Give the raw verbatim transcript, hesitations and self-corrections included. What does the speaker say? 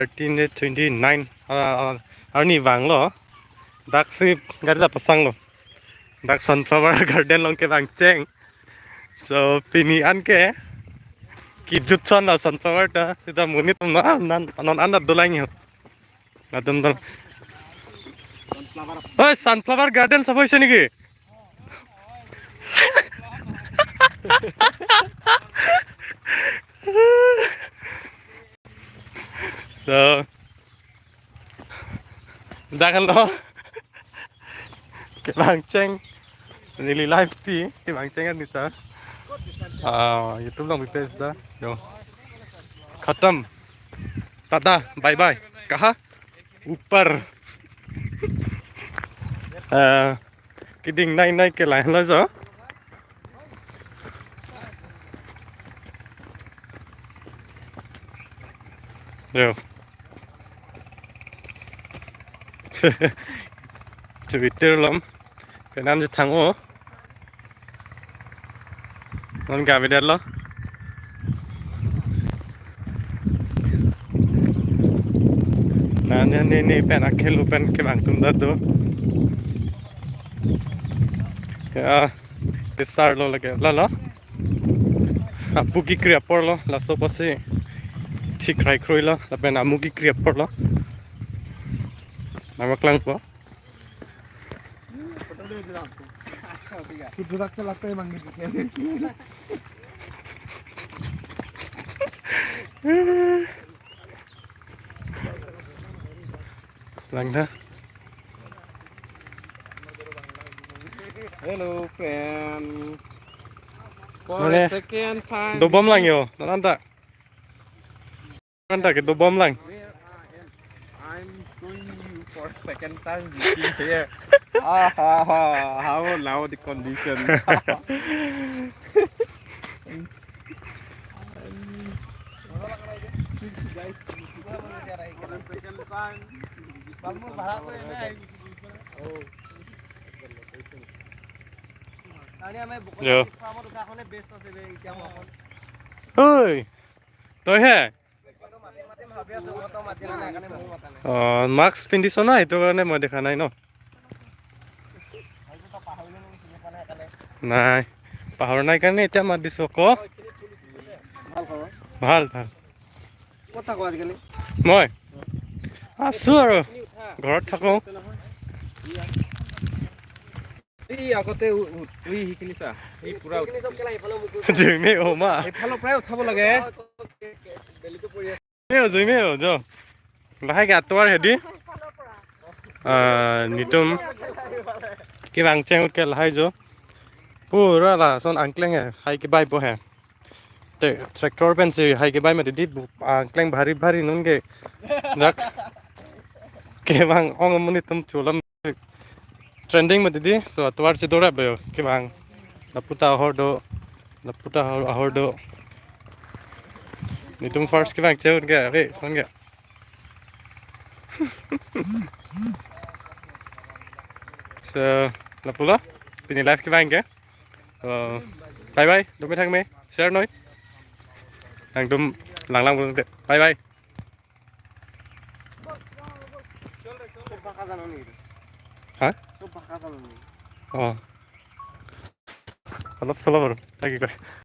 thirteen twenty-nine, ah, ah, arni vanglo. Dak si gari ta pasanglo. Dak sunflower garden along kevangcheng. So pini anke kejut son lo sunflower ta. Sita monit na nan non anat dolang yo. Latum dal. Oi, sunflower garden sabo isi niki? So, dak lo. Kevangcheng. Neli live ti, kevangcheng arni ta. Ah, YouTube along pipes da. Yo. Khatam. Tata, bye bye. Kaha? Upar. Eh, keding nai nai ke lain lo jo. Yo. Twitter lom. Penan je thang o. Non gavedet lo. Na ne ne ne pen akhelu pen kevang atum ta do. Ya, kesar lo lake. La lo. Apu kekri apor lo. Laso apotsi thik rai kroi lo. Lapen amu kekri apor lo. Nangpaklang po. Kudurak ke latai manggil. Lang na. Hello, friend. For Mane, a second time. Dobom lang yo. Nananta. Nananta ke dobom lang. Where I am. I'm showing you for second time you see here. Ah, ha, ha. How now the condition? Guys, for the second time. Yo. Oi. Toi he. Oh, mask পিন্ধিছ না, সেইটো কাৰণে মই দেখা নাই ন? নাই, পাহৰা নাই কাৰণে এতিয়া মাত দিছো। ক? ভাল, ভাল। ক'ত থাক আজিকালি? মই আছো আৰু, ঘৰত থাকো। এই আগতে উ-, উ-, উই, সেইখিনি চা, এই পুৰা উঠিছে। জুইমে অ মা। এইফালৰ পৰাই উঠাব লাগে। জুইমে অ, জুইমে অ, য। Lahai ke atovar hedi. Ah, netum kevangcheng ahut ke lahai jo. Pura lason angkleng he, hai kebaipo he. Te tractor pensi hai kebai mati di, angkleng bhari bhari non ke. Dak kevang ong amonit atum chulam. Trending mati di, so atovar si dorap yo, kevang. Lapu ta ahor do, lapu ta ahor, ahor do. Netum first kevangcheng ahut ke, ave, son ke. So, lapulo, pini live kevang ke. So, bye bye, dome thangme, share noi. Nangtum langlang bulong te. Bye bye. সব ভাষা জানো নেকি তুমি? হা? সব ভাষা জানো নেকি? অ। অলপ চলপ আৰু। তাকে কয়।